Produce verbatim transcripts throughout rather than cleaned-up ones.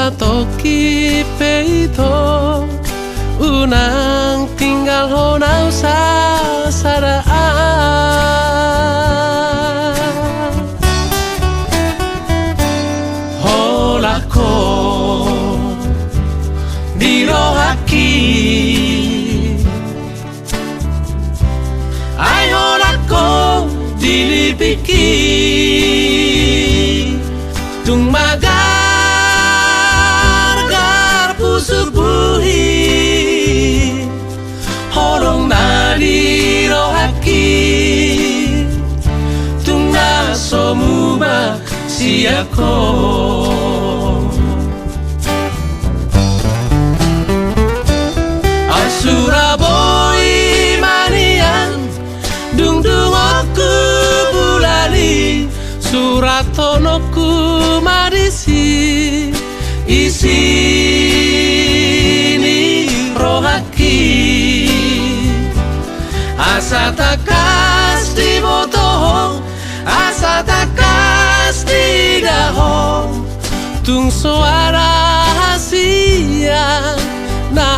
Tongkin pe ito, unang tinggalhon ahu sasada an. Holan ho di rohangki. Ai holan ho di lipingki, tung magargar pusuk buhit, holong na di rohangki, tung na so muba sian ho. Ai sura boi ma nian, dungdungonku bulan i, surathononku ma disi, isi ni rohangki. Asa tangkas diboto ho, asa tangkas diida ho, tung so ada hasian na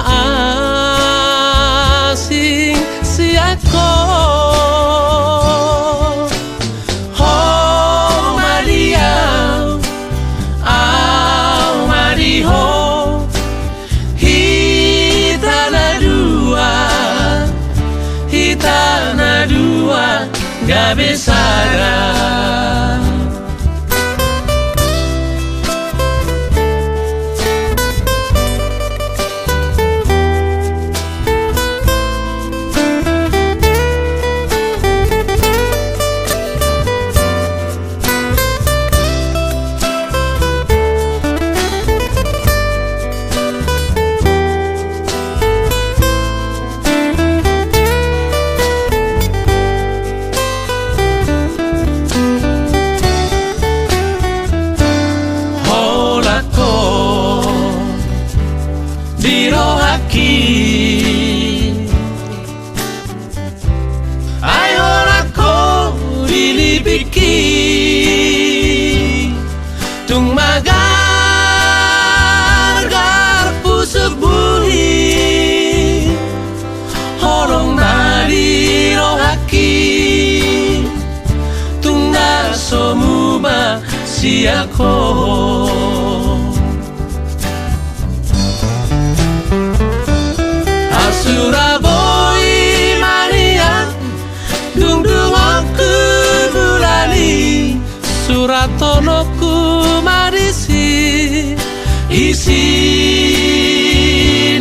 asing sian ho. Ho ma di ahu, ahu ma di ho, hita na dua, hita na dua gabe sada. Holan ho di rohangki. Ai holan ho di lipingki, tung magargar pusuk buhit, holong na di rohangki, tung na so muba sian ho. Ai sura boi ma nian, dungdungonku bulan i, surathononku ma disi, isi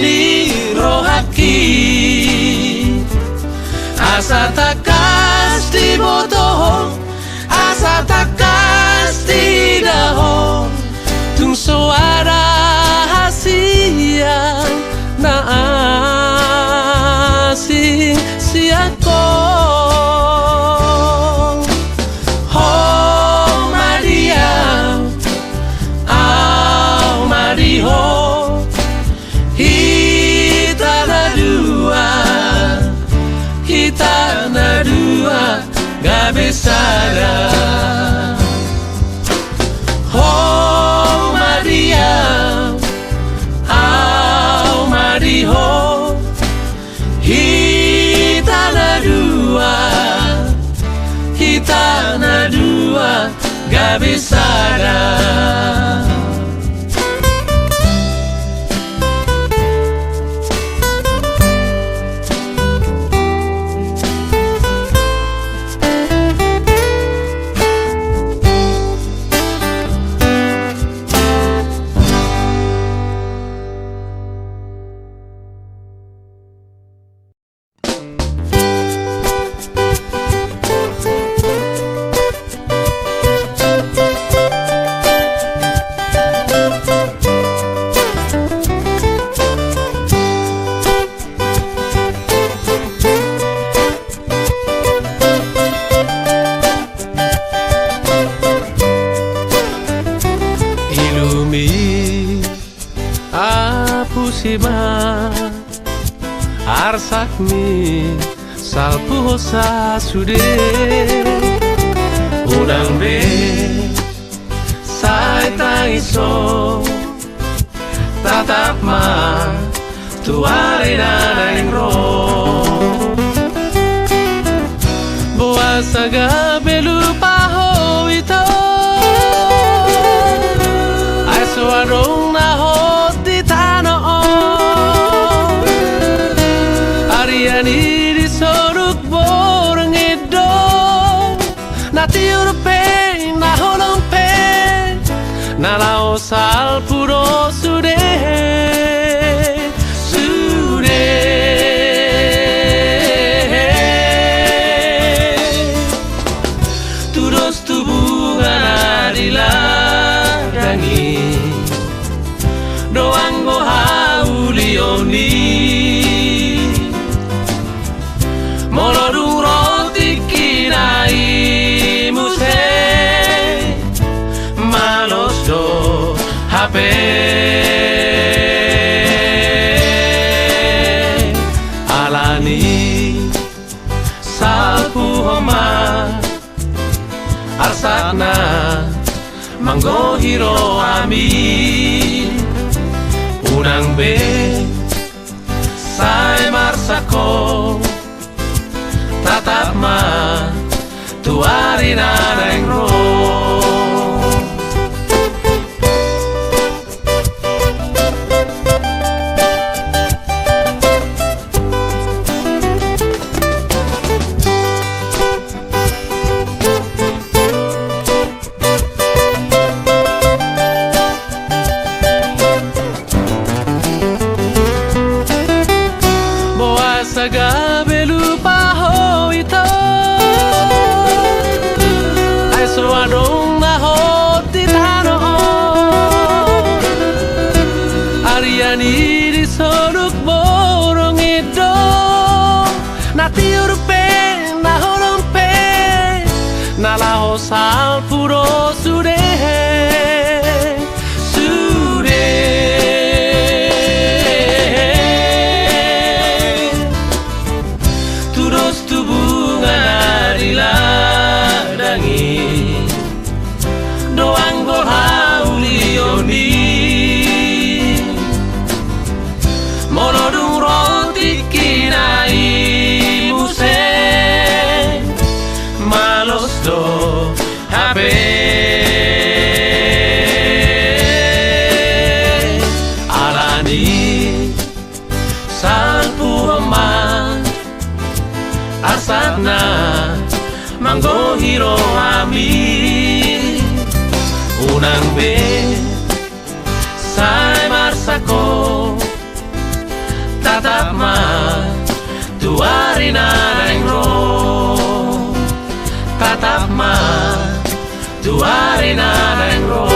ni rohangki. Asa tangkas diboto ho, asa tangkas diida ho, tung so ada hasian na asing sian ho. Ho ma di ahu, ahu ma di ho, hita na dua, hita na dua gabe sada. Ho ma di ahu, ahu ma di ho, hita na dua, hita na dua gabe sada. Ilumi apusi ma arsakmi, salpu hosa sude. Unang be sai tangis ho, tatap ma tu ari na naeng ro. Boasa gabe lupa ho ito, ai so adong na hot di tano on. Arian i di soluk borngin do, na tiur pe, na holong pe, na laho salpu do sude, sude. Tudos tu bunga na di ladang i, do anggo haulion i. Molo dung ro tingkina i muse, malos do hape. Alani i salpuhon ma arsakna manggohi rohami. Unang be sai marsangkot, tatap ma tu ari na naeng ro. Boasa gabe lupa ho ito, ai so adong na hot di tano on. Arian i di soluk borngin do, na tiur pe, na holong pe, na laho salpu do sude, sude. Tudos tu bunga na di ladang i, do anggo haulion i. Molo dung ro tingkina i muse, malos do hape. Alani i salpuhon ma arsakna manggohi rohami. Unang be sai marsangkot, tatap ma tu ari na naeng ro. Tatap ma tu ari na naeng ro.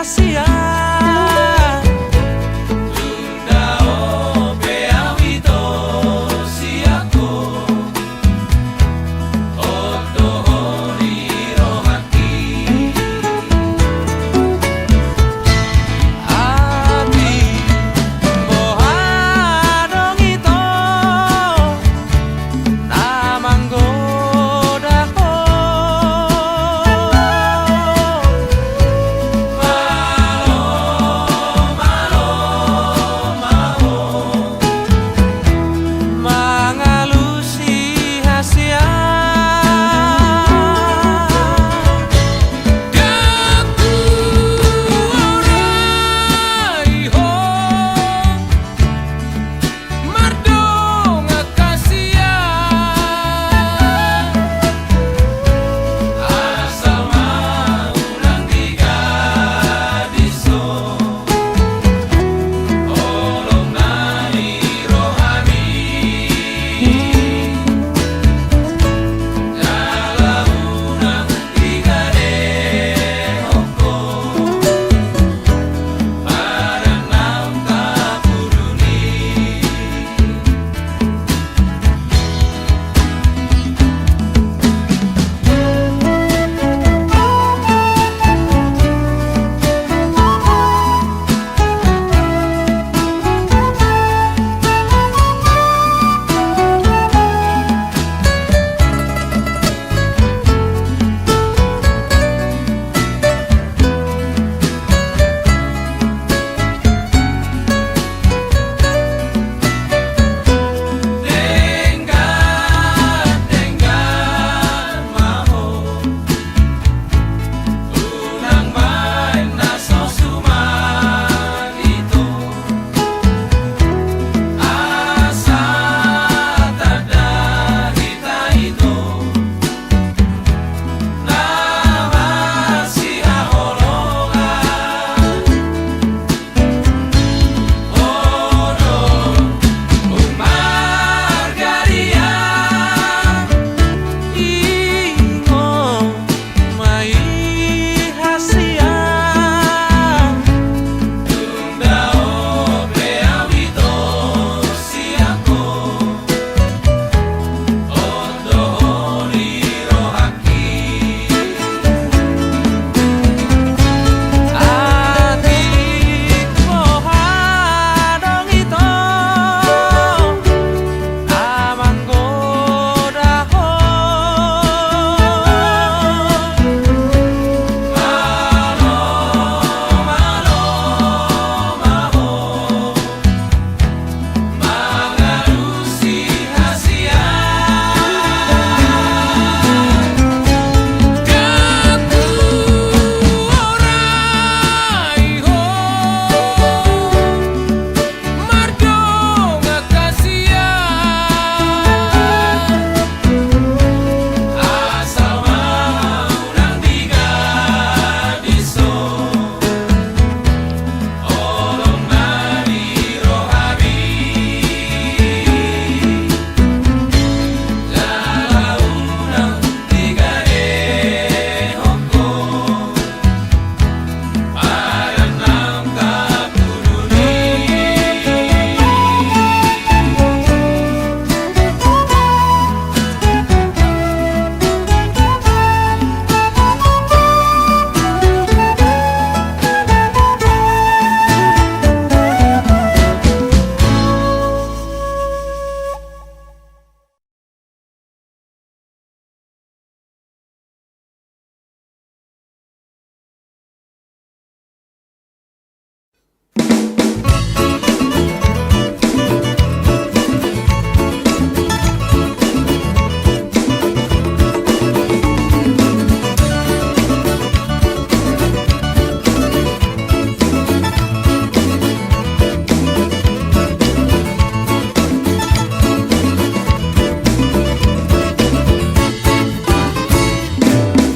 Sian. Tung dao pe au ito sian ho, ondohon ni rohangki. Atik boha adong ito na manggoda ho. Malo, malo, malo. Mangalusi hasian. Dang huorai ho mardongan hasian. Asal ma unang digadis ho holong na di rohami. Jala unang digadehon ho badan naung tapudun i. Denggan, denggan ma ho. Unang baen na so suman ito. Asa tanda hita ito na masihaholongan.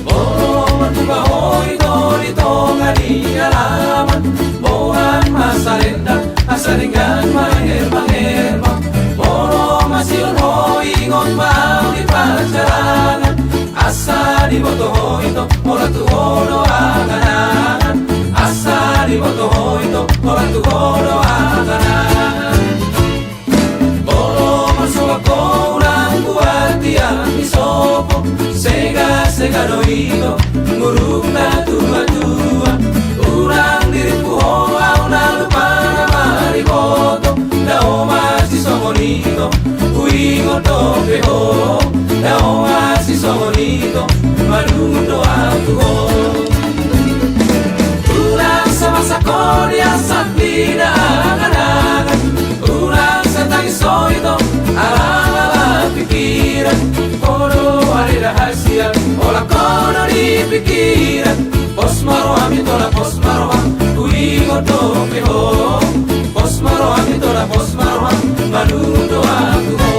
Molo marpungu ho ito di tonga ni alaman, boan ma salendang asa denggan maherbang-herbang. Molo masihol ho, ingot ma au di parjalanan, asa diboto ho ito molo tu ho do angan-angan. Asa Ina angan-angan, unang sa tangis ho ito, ala-ala pikiran. Ho do ale da hasian, holan ho do di pikiran. Pos ma roham ito da, pos ma roham, huingot dope ho. Pos ma roham ito da, pos ma roham, malum do ahu tu ho.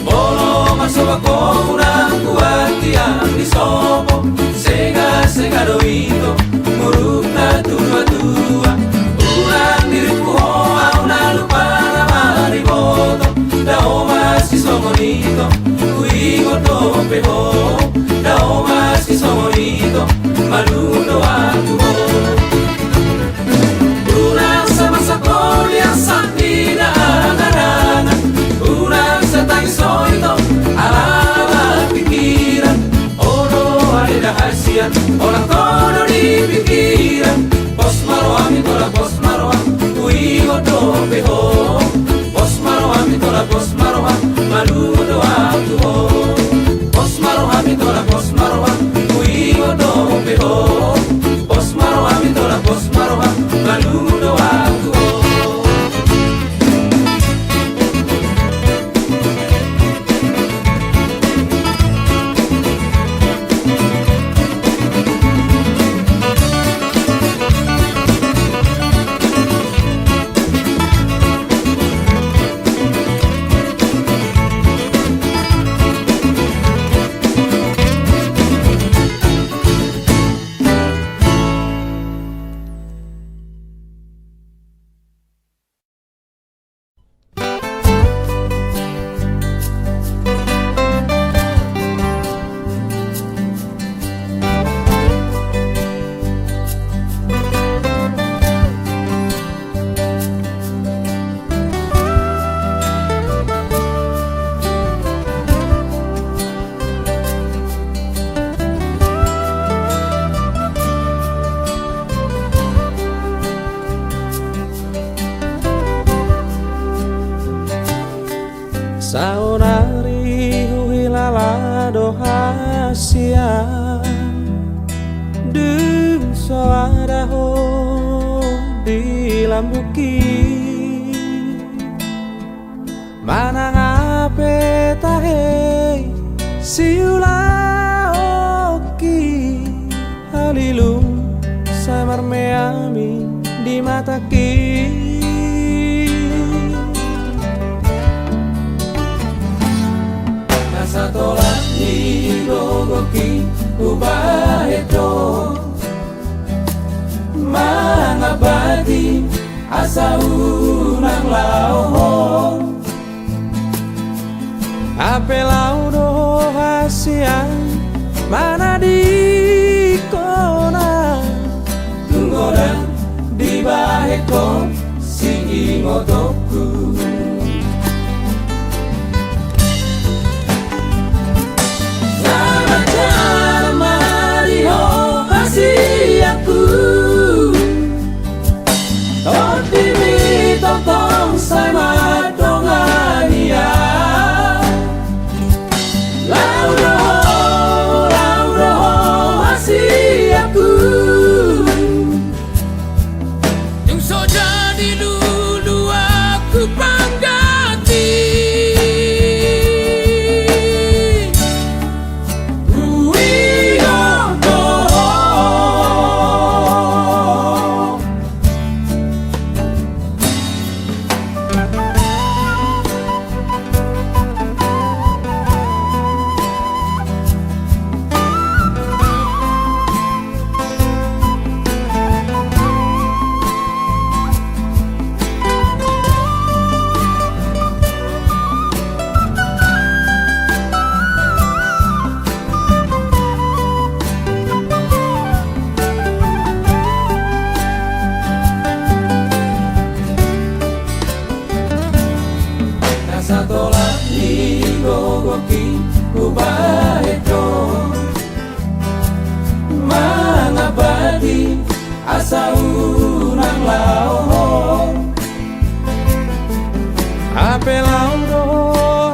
Molo marsoba ho unang buat tiang di sopo, sega-sega do ito, muruk na tuatua. Unang dirimpu ho ahu na lupa na mariboto, dao maski songon ito, huingot dope ho, dao maski songon ito, malum do ahu tu ho. Unang sa masa ho di asan ina angan-angan, unang sa tangis ho ito, ala-ala pikiran. Ho do ale da hasian, holan ho do di pikiran. Pos ma roham ito da, pos ma roham, huingot dope ho. Pos ma roham ito da, pos ma roham, malum do ahu tu ho. Pos ma roham ito da, pos ma roham, huingot dope ho. Pos ma roham ito da, pos ma roham, malum do ahu tu ho. Saonari huhilala do hasian, dung so ada ho di lambungki. Manang hape tahe siulaonki, halilum sai marmeami di matangki. Na satolan ni gogoki hubahen do mangambati asa unang laho ho. Hape laho do ho hasian manadingkon ahu, tung godang dibahen ho siingotonku. Selamat jalan ma di ho hasianku. Tondi ni tongtong sai mandongani ahu. Laho do ho, laho do ho hasianku. Dung so jadi luluanku pangganti. Huingot do ho. Na satolan ni Gogo ki hubahen ho mangambati asa unang laho ho. Hape laho do ho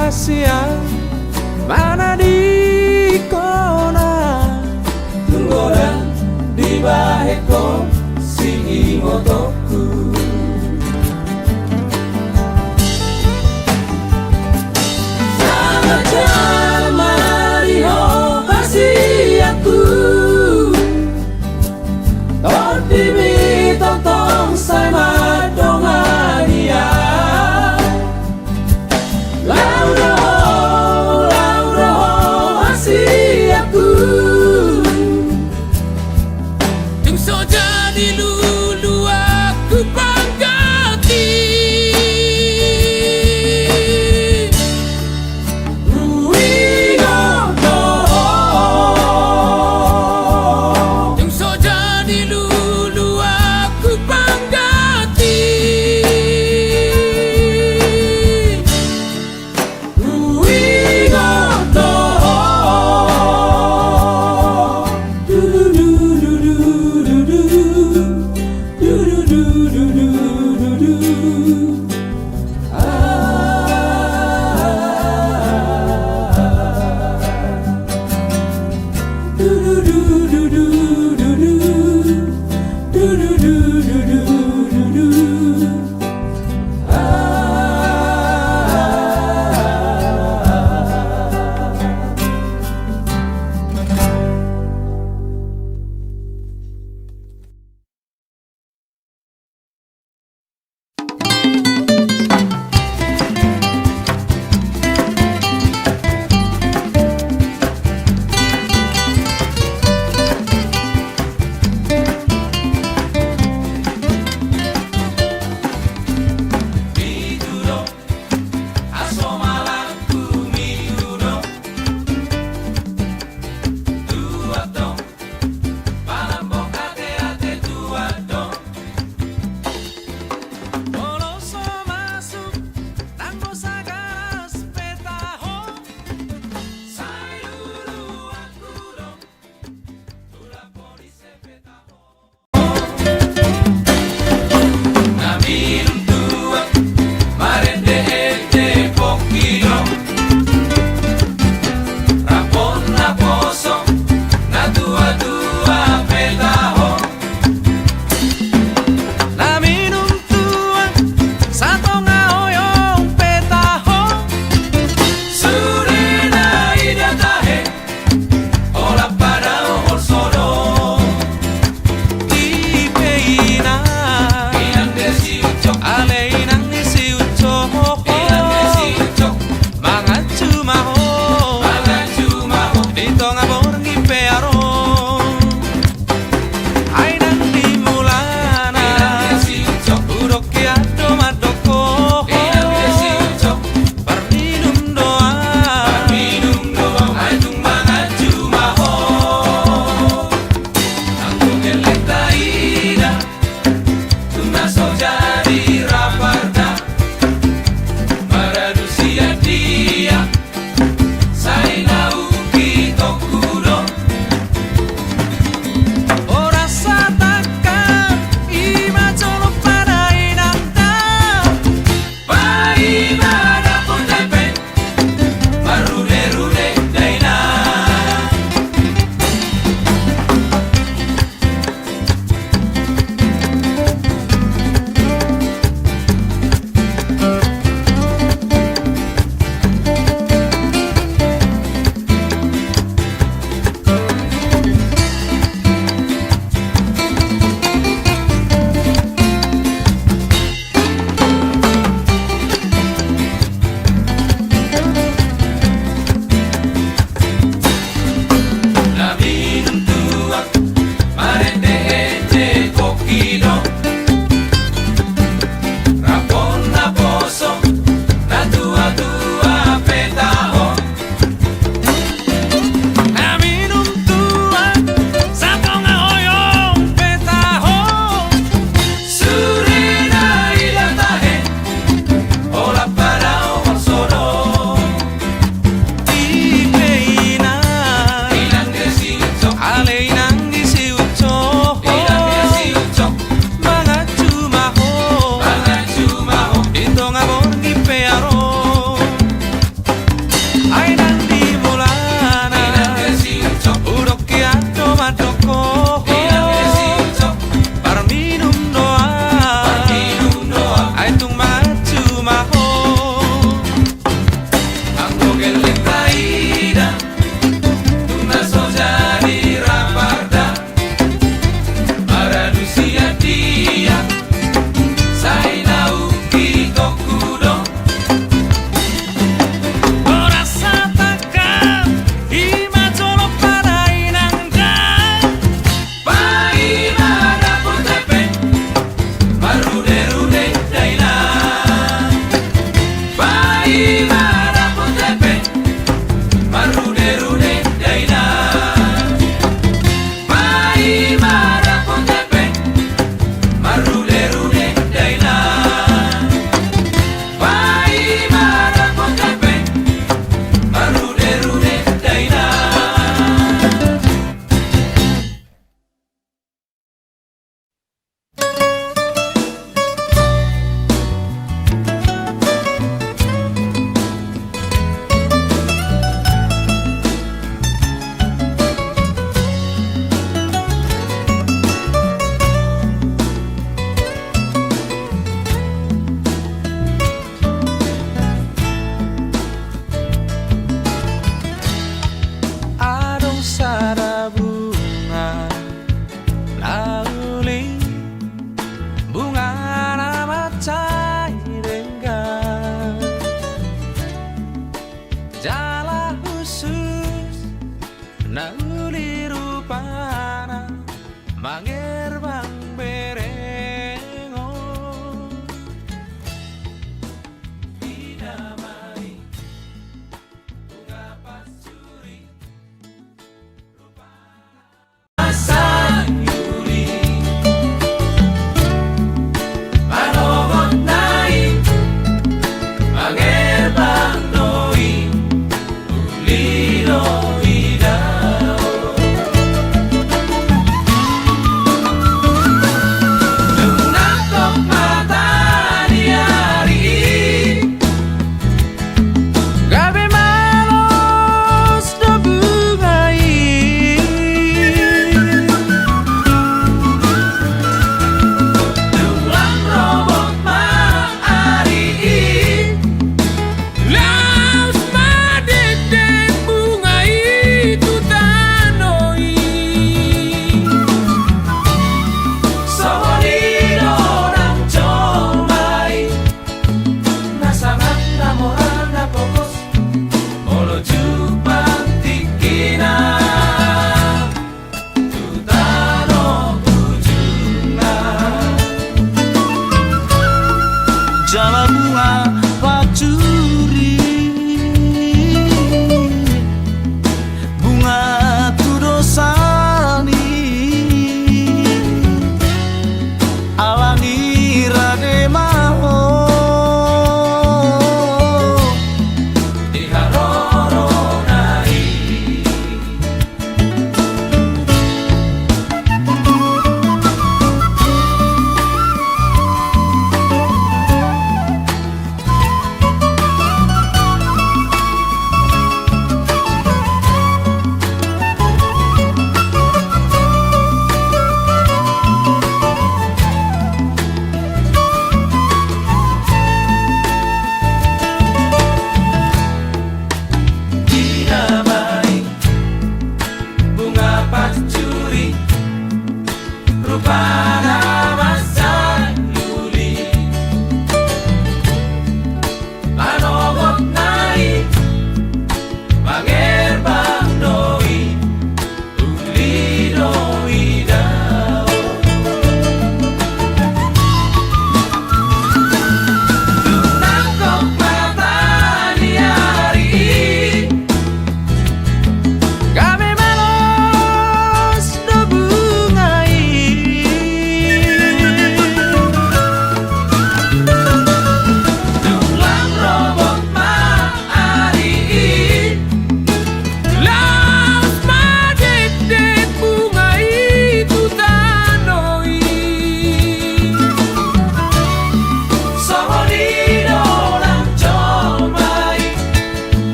hasian manadingkon au. Tung godang dibahen ho siingotonku. Sangat jamari ho hasianku. Tondimi tongtong sai mandongani au. Laho do ho, laho do ho hasianku. Tung so jadi luluanku.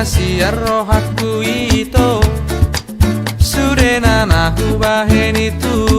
Sian rohangku ito, sudena na hubahen i tu